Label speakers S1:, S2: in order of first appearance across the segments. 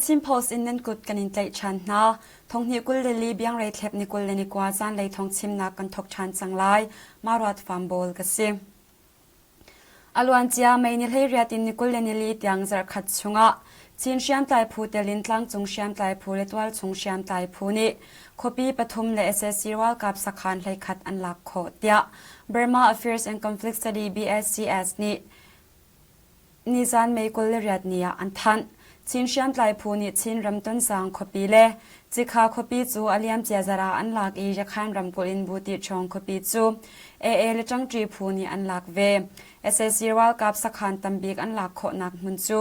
S1: The Chin Post in nan kut kan in tlaih ṭhan hna. Thonghnih 20 le li biangrei thlep ni 20 le ni kua zanlei thawng chimnak kan thawk ṭhan cang lai. Maruat Fambawl ka si. A luancia May ni 18 in ni 24 tiang zarhkhat chungah Chin hriamtlai phu tel in tlangcung hriamtlai phu le tualchung hriamtlai phu nih khuapi pathum le sac ralkap sakhan 11 an lak khawh tiah Burma Affairs and Conflict Study BACS nih Nizan May 28 ni ah an thanh. Chin hriamtlai phu nih Chinram Tonzang khuapi le Cikha khuapi cu a liamcia zarh ah an lak i Yakhan ramkulh in Butiṭhawng khuapi cu AA le Ṭangṭi phu nih an lak ve. Sac ralkap sakhan tambik an lak khawhnak hmun cu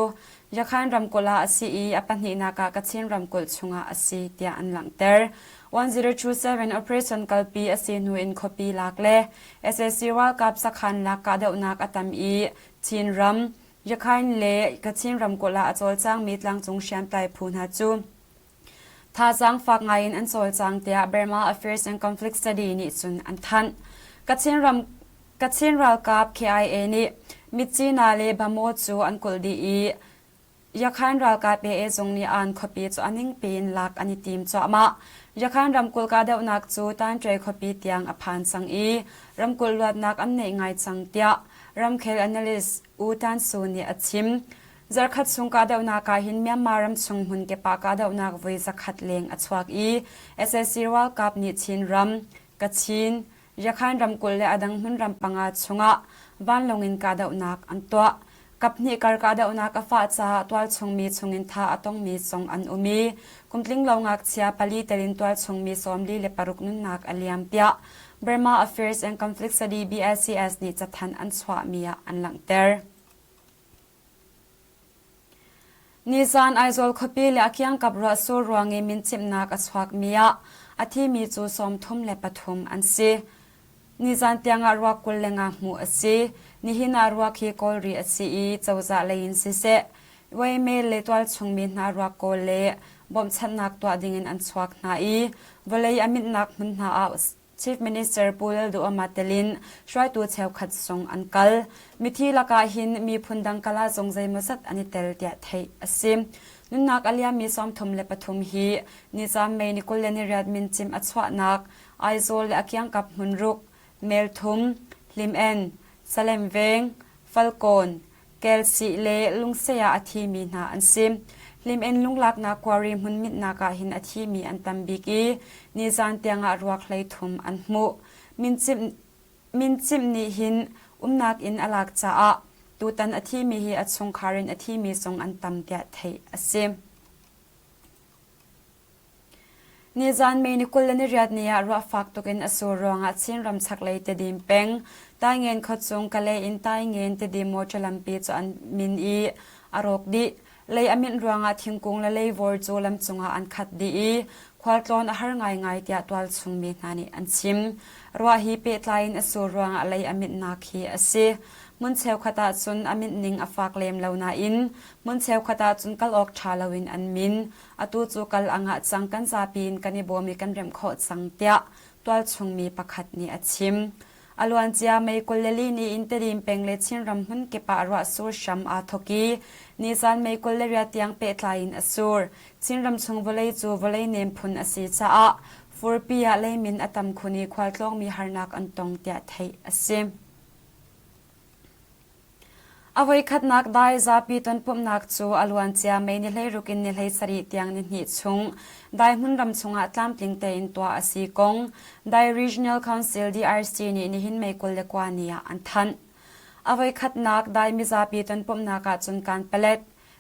S1: Yakhan ramkulh ah a si i a pahnihnak ah Kachin ramkulh chungah a si tiah an langhter. 1027 operation kalpi a si hnu in khuapi lak le sac ralkap sakhan lak kahdohnak a tam i Chinram, Yakhain le Kachin ramkulh ah a cawlcangmi tlangcung hriamtlai phu hna cu thazaang fak ngaiin an cawlcang tiah Burma Affairs and Conflict Study nih cun an thanh. Kachin ram Kachin ralkap KIA nih Myitkyina le Bhamo cu an kulh dih i Yakhan ralkap AA zong nih Aan khuapi cu a ningpi in lak an i tim cuahmah. Yakhan ramkulh kahdohnak cu Tanṭuai khuapi tiang a phan cang i ramkulh luatnak an neih ngai cang tiah ramkhel analyst U Tan Su nih a chim. Zarkhat chung kahdohnak ah hin Myanmar ramchung hmunkip ah kahdohnak voi 100 leng a chuak i sac ralkap nih Chinram, Kachin, Yakhan ramkulh le a dang hmunram panga chungah vanlawng in kahdohnak an tuah. Kaphnih kar kahdohnak a fah caah tualchungmi chungin thah a tongmi zong an um i kumtling lo ngakchia pali tel in tualchungmi 46 nunnak a liam tiah Burma Affairs and Conflict Study BACS nih cathanh an chuahmi ah an langhter. Nizaan Aizawl khuapi le a kiangkap ruahsur ruang i mincimhnak a chuakmi ah a thimi cu 33 an si. Nizaan tiangah ruak 25 hmuh a si. Nihin ah ruak hi kawl rih a si i cozah lei in siseh, Waime le tualchungmi hna ruak kawl le bawmhchanhnak tuah dingin an chuak hna i vawlei a minhnak hmun hna ah Chief Minister Pu Lalduhoma telin hruaitu cheukhat zong an kal. Mithi lakah hin miphun dang kala zong zeimawzat an i tel tiah theih a si. Nunnak a liammi 33 hi nizam May ni 28 mincim a chuahnak Aizawl le a kiangkap hmunruk, Melthum, Hlimen, Salem Veng, Falkawn, Kelsih le Lungsei ah a thimi hna an si. Hlimen lunglaknak quarry hmun mitnak ah hin a thimi an tam bik i nizan tiangah ruak 13 an hmuh. Mincimh nih hin umnak inn a lak caah tutan a thimi hi a chungkhar in a thimi zong an tam tiah theih a si. Nizaan May ni 28 ni ah ruah fak tuk in a sur ruangah Chinram chaklei Tedim peng Taingen khuachung Kalay in Taingen Tedim motor lampi cu an min i a rawk dih. Lei a minh ruangah thingkung le leivawr cu lam cungah an khat dih i khualtlawn a har ngaingai tiah tualchung mi hna nih an chim. Ruah hi pehtlai in a sur ruangah lei a minhnak hi a si. Hmun cheukhat ahcun a minh ning a fak lem lo nain hmun cheukhat ahcun kal awk ṭha loin an min. Atu cu kal a ngah cang kan zapi in kan i bawm i kan remh khawh cang tiah tualchungmi pakhat nih a chim. A luancia May 24 ni in Tedim peng le Chinram hmun kip ah ruahsur hram aa thawk i nizan May 28 tiang pehtlai in a sur. Chinram chung vawlei cu vawlei nem phun a si caah furpi ah leimin a tam khun i khualtlawngmi harnak an tong tiah theih a si. A voikhatnak dai zapi tonpumhnak cu a luancia May ni 16 in ni 17 tiang nihnih chung Dai hmunram chungah tlamtling tein tuah a si kong Dai Regional Council DRC nih nihin May 29 ni ah an thanh. A voikhatnak dai mizapi tonpumhnak ah cun Kanpalet,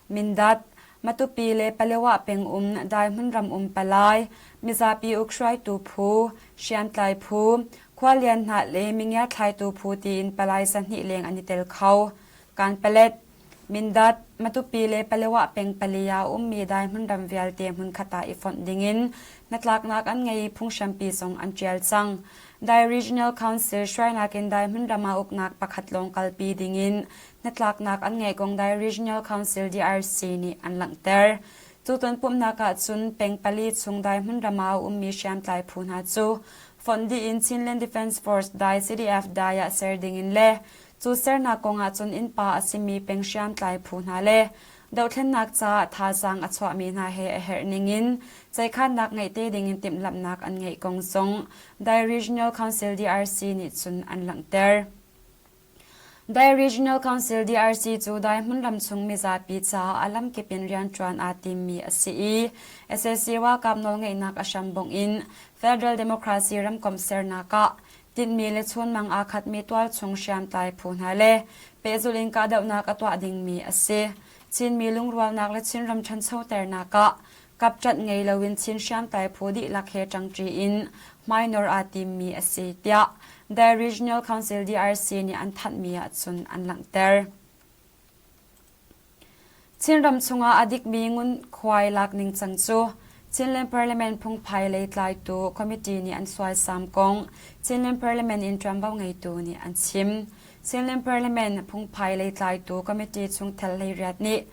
S1: Mindat, Matupi le Palewa peng um Dai hmunram um palai, mizapi ukhruaitu phu, hriamtlai phu, khualian hna le mingiathlaitu phu tiin palai 200 leng an i tel kho. Kanpalet, Mindat, Matupi le Palewa peng pali ah ummi dai hmunram vialte hmunkhat ah i fonh dingin hnatlaknak an ngei i phunghrampi zong an ṭial cang. Dai Regional Council hruainak in dai hmunram ah uknak pakhat lawng kalpi dingin hnatlaknak an ngeih kong Dai Regional Council DRC nih an langhter. Cu tonpumhnak ah cun peng pali chung dai hmunram ah a ummi hriamtlai phu hna cu fonh dih in Chinland Defense Force Dai CDF Dai ah ser ding in le cu sernak kong ah cun innpa a simi peng hriamtlai phu hna le Dohthlennak caah thazaang a chuahmi hna he a herh ningin ceihkhannak ngeih te dingin timhlamhnak an ngeih kong zong Dai Regional Council DRC nih cun an langhter. Dai Regional Council DRC cu Dai hmunram chung mizapi caah a lamkip in rianṭuan aa timmi a si i sac ralkap nawlngeihnak a hrambongh in Federal Democracy ramkomh sernak ah tinhmi le chunmang aa khatmi tualchung hriamtlai phu hna le pehzulh in kahdohnak a tuah dingmi a si. Chinmi lungrualnak le Chinram ṭhanchoternak ah kapṭanh ngei loin Chin hriamtlai phu dihlak he ṭangṭi in hmainor aa timmi a si tiah The Regional Council DRC nih an thanhmi ahcun an langhter. Chinram chungah a dikmi ngunkhuai lak ningcang cu Chinland Parliament phungphai lei tlaitu committee nih an suaisam kong Chinland Parliament in ṭuanvo ngeitu nih an chim. Chinland Parliament phungphai lei tlaitu committee chungtel 18 nih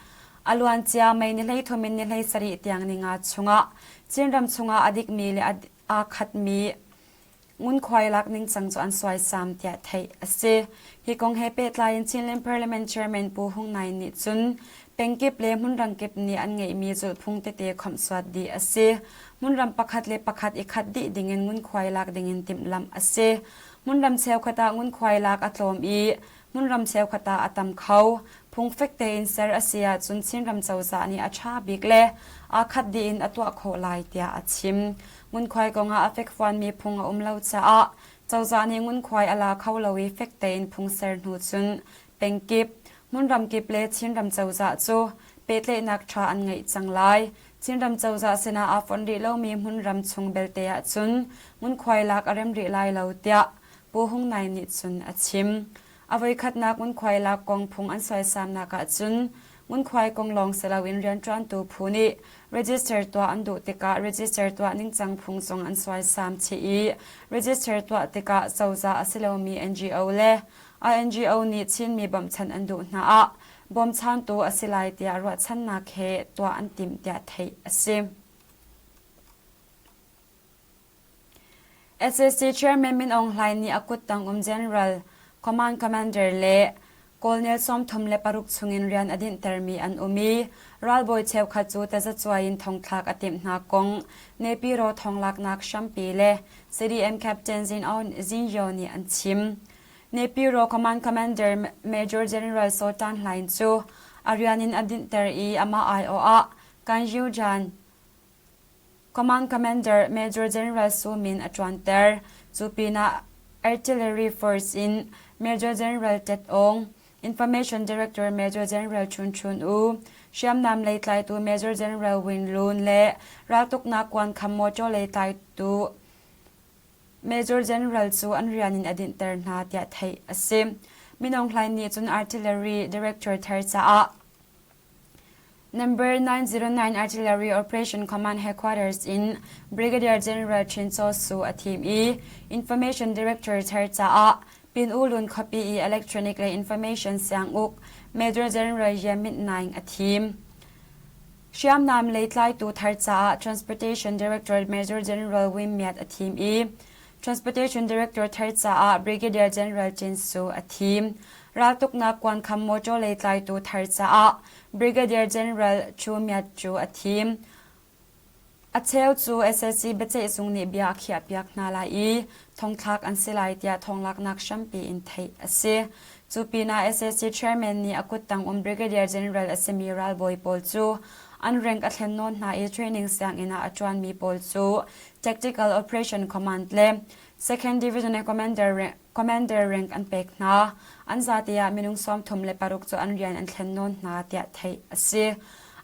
S1: A luancia May ni 13 in ni 17 tiang ninga chungah Chinram chungah a dikmi le aa khatmi ngunkhuai lak ningcang cu an suaisam tiah theih a si. Hi kong he pehtlai in Chinland Parliament Chairman Pu Hung Naing nih cun pengkip le hmunrang kip nih an ngeihmi zulhphung tete khawmhsuat dih a si. Hmunram pakhat le pakhat i khat dih dingin ngunkhuai lak dingin timhlamh a si. Hmunram cheukhat ah ngunkhuai lak a tlawm i hmunram cheukhat ah a tam kho. Phung fek tein ser a si ahcun Chinram cozah nih a ṭha bik le aa khat dih in a tuah khawh lai tiah a chim. Ngunkhuai kongah a fekfuanmi phung a um lo caah cozah nih ngunkhuai a la kho lo i fek tein phung ser hnu cun pengkip, hmunram kip le Chinram cozah cu pehtlaihnak ṭha an ngeih cang lai. Chinram cozah sinah aa fonh rih lomi hmunram chung belte ahcun ngunkhuai lak a rem rih lai lo tiah Pu Hung Nai nih cun a chim. A voikhatnak ngunkhuai lak kong phung an suaisamnak ahcun ngunkhuai kong lawng si loin rianṭuantu phu nih register tuah an duh tikah register tuah ningcang phung zong an suaisam chih i register tuah tikah cozah a si lomi NGO le INGO nih Chinmi bawmhchanh an duh hna ah bawmchantu a si lai tiah ruahchannak he tuah an timh tiah theih a si. Sac Chairman Min Aung Hlaing nih a kuttang um General, Command Commander le Colonel 36 chungin rian a dinhtermi an um i ralbawi cheukhat cu tazacuai in thongthlak a timh hna kong Naypyidaw thonglaknak hrampi le CDM Captain Zin Aung Zin Yaw nih an chim. Naypyidaw Command Commander Major General Saw Tan Hlaing cu a rian in a dinhter i amah aiawh ah Kan Yu Jan Command Commander Major General Su Min a ṭuanter. Cu pinah Artillery Force in Major General Tet Aung, Information Director Major General Chun Chun U, hriamnam lei tlaitu Major General Win Lun le raltuknak kuankham mawṭaw lei tlaitu Major General cu an rian in a dinhter hna tiah theih a si. Min Aung Hlaing nih cun Artillery Director thar caah Number 909 Artillery Operation Command Headquarters in Brigadier General Chin Chaw Su a thim i Information Director thar caah Pin U Lun khuapi i Electronic le Information sianguk Major General Ye Myint Naing a thim. Hriamnam lei tlaitu thar caah Transportation Director Major General Win Myat a thim i Transportation Director thar caah Brigadier General Chin Su a thim. Raltuknak kuankham mawṭaw lei tlaitu thar caah Brigadier General Chu Myat cu a thim. A cheu cu sac biaceihzung nih bia a khiahpiak hna lai i thongthlak an si lai tiah thawnglaknak hrampi in theih a si. Cu pinah sac chairman nih a kuttang um Brigadier General a simi ralbawi pawl cu an rank a thlen nawn hna i training sianginn ah a ṭuanmi pawl cu Tactical Operation Command le Second Division Commander, Commander rank an pek hna. An zate ah minung 36 cu an rian an thlen nawn hna tiah theih a si.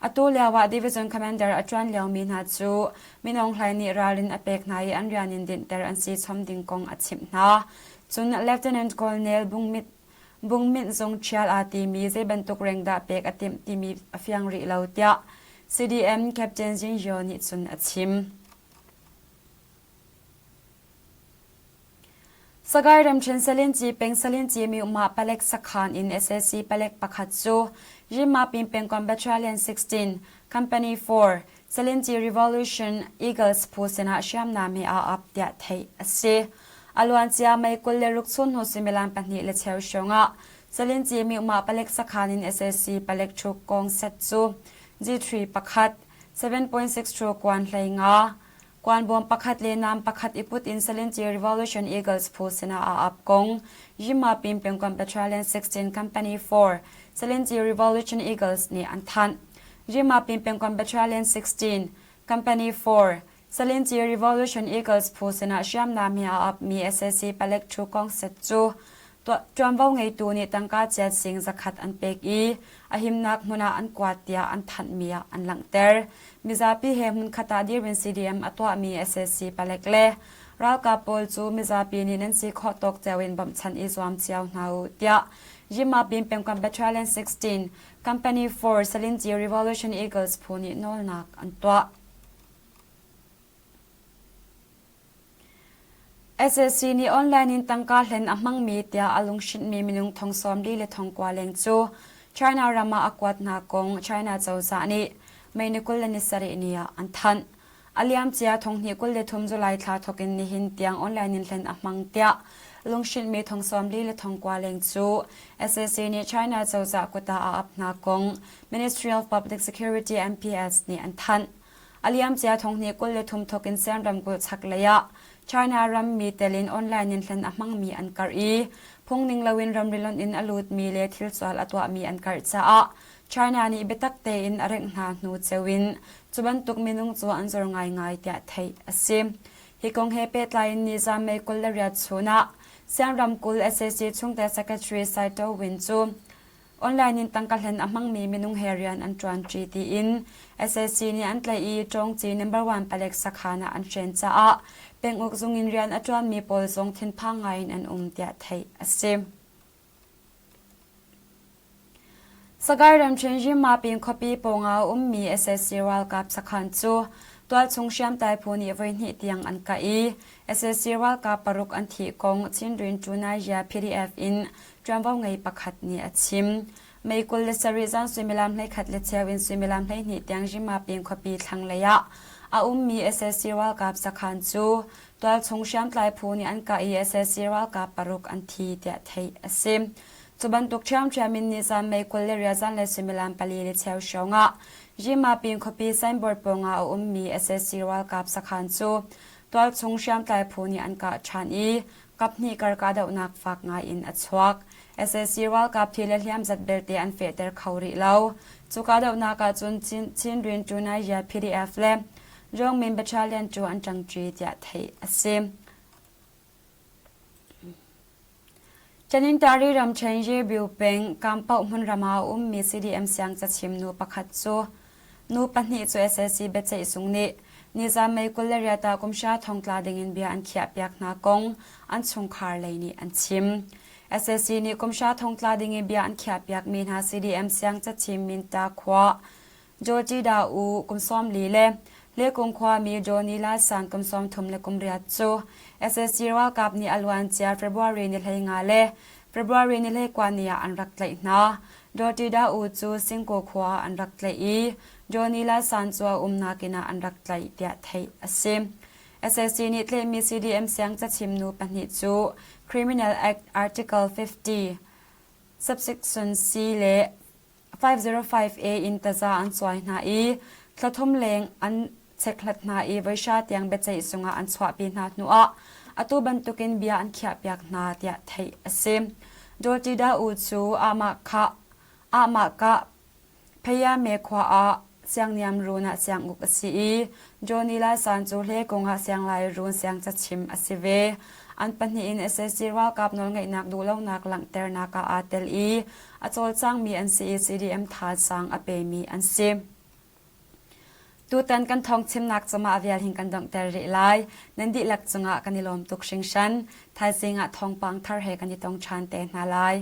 S1: Atu lio ah Division Commander a ṭuan liomi hna cu Min Aung Hlaing nih ralrin a pek hna i an rian in dinhter an si chom ding kong a chimh hna. Cun Lieutenant Colonel Bung Mit Bung Mint zong ṭhial aa timi zei bantuk reng dah pek a timh timi a fiang rih lo tiah CDM Captain Zin Hyo nih cun a chim. Sagaing ramṭhen Salinci peng Salinci Myuhmah palek sakhan in sac palek pakhat cu Yinmapin pengkomh Battalion 16, Company 4, Salinci Revolution Eagles phu sinah hriamnam he aa ap tiah theih a si. A luancia May 26 chun hnu suimilam pahnih le cheu hrawng ah. Salinci Myohmah palek sakhan in sac palek ṭhu kong set cu G3 pakhat, 7.62 kuan 15, kuanbawm pakhat le nam pakhat i put in Salinci Revolution Eagles phu sinah aa ap kong Yimapin pengkomh Battalion 16 Company 4 Salinci Revolution Eagles nih an thanh. Yimapin pengkomh Battalion 16 Company 4 Salinci Revolution Eagles phu sinah hriamnam he aa apmi sac palek ṭhu kong set cu ṭuanvo ngeitu nih tangka chiat sing zakhat an pek i a himnak hmun ah an kuat tiah an thanhmi ah an langhter. Mizapi he hmunkhat ah dirhmun CDM a tuahmi sac palek le ralkap pawl cu mizapi nih nan si khawh tawk cio in bawmhchanh i zuam cio hna u tiah Yimapin pengkomh Battalion 16 Company 4 Salinci Revolution Eagles phu nih nawlnak an tuah. Sac nih online in tangka hlen a hmangmi tiah a lunghrinhmi minung thong 40 le thong kua leng cu China ram ah a kuat hna kong China cozah nih May ni 27 ni ah an thanh. A liamcia thong hnih 23 July thla thawk in nihin tiang online in hlen a hmang tiah lunghrinhmi thong 40 le thong kua leng cu sac nih China cozah kut ah a ap hna kong Ministry of Public Security MPS nih an thanh. A liamcia thonghnih 23 thawk in Sian ramkulh chaklei ah China rammi tel in online in hlen a hmangmi an karh i phungning loin ramri lonh in a lutmi le thil sual a tuahmi an karh caah China nih biatak tein a rengh hna hnu ceu in cu bantuk minung cu an zor ngaingai tiah theih a si. Hi kong he pehtlai in nizan May 28 chun ah Sian ramkulh sac chungtel Secretary Saito Win cu Online in tangka hlen a hmangmi minung he rian an ṭuanṭi tiin sac nih an tlaih i Ṭawngci number one palek sakhan ah an hren caah penguk zung in rian a ṭuanmi pawl zong thinphang ngaiin an um tiah theih a si. Sagaing ramṭhen Yinmapin khuapi pawngah a ummi sac ralkap sakhan cu tualchung hriamtlai phu nih voihnih tiang an kah i sac ralkap paruk an thih kong Chindwin Ṭunayia PDF in ṭuanvo ngei pakhat nih a chim. May 27 zan suimilam 11 le cheu in suimilam 12 tiang Yinmapin khuapi thlanglei ah a ummi sac ralkap sakhan cu tualchung hriamtlai phu nih an kah i sac ralkap paruk an thi tiah theih a si. Cu bantuk ṭhiamṭhiam in nizan May 28 zanlei suimilam 4 le cheu hrawng ah Yinmapin khuapi signboard pawngah a ummi sac ralkap sakhan cu tualchung hriamtlai phu nih an kah ṭhan i kaphnih kar kahdohnak fak ngai in a chuak. Sac ralkap thi le hliam zat belte an fehter kho rih lo. Cu kahdohnak ahcun Chindwin Ṭunayia PDF le Jongmin Battalion cu an ṭangṭi tiah theih a si. Tanintari ramṭhen Yebyu peng Kampauh hmunram ah a ummi CDM siangcachim nu pakhat cu nu pahnih cu sac biaceih zung nih nizan May 28 ah kumhra thongtla dingin bia an khiahpiak hna kong an chungkhar lei nih an chim. Sac nih kumhra thongtla dingin bia an khiahpiakmi hna CDM siangcachim Minta khua Georgida U kum 40 le Lekung khuami Johnny Lasan kum 38 cu sac ralkap nih a luancia February ni 15 le February ni 21 ni ah an rak tlaih hna. Georgida U cu Singko khua ah an rak tlaih i Johnny Lasan cu a umnak inn ah an rak tlaih tiah theih a si. Sac nih tlaihmi CDM siang cachim nu pahnih cu Criminal Act Article 50 Subsection C le 505A in taza an cuai hna i thla thum leng an chekhlat hna i voihra tiang biaceih zungah an chuahpi hna hnuah atu bantukin bia an khiahpiak hna tiah theih a si. Dawtida U cu amah kha amah kah Phayame khua ah Siangniamrun ah sianguk a si i Johnny Laisan cu Hlekung ah Sianglairun siangcachim a si ve. An pahnih in sac ralkap nawlngeihnak duhlonak langhternak ah aa tel i a cawlcangmi an si i CDM thazaang a pemi an si. Tutan kan thawngchimnak cungah vial hin kan donghter rih lai. Nan dihlak cungah kan i lawm tuk hringhran. Thaizing ah thawngpang thar he kan i tong ṭhan te hna lai.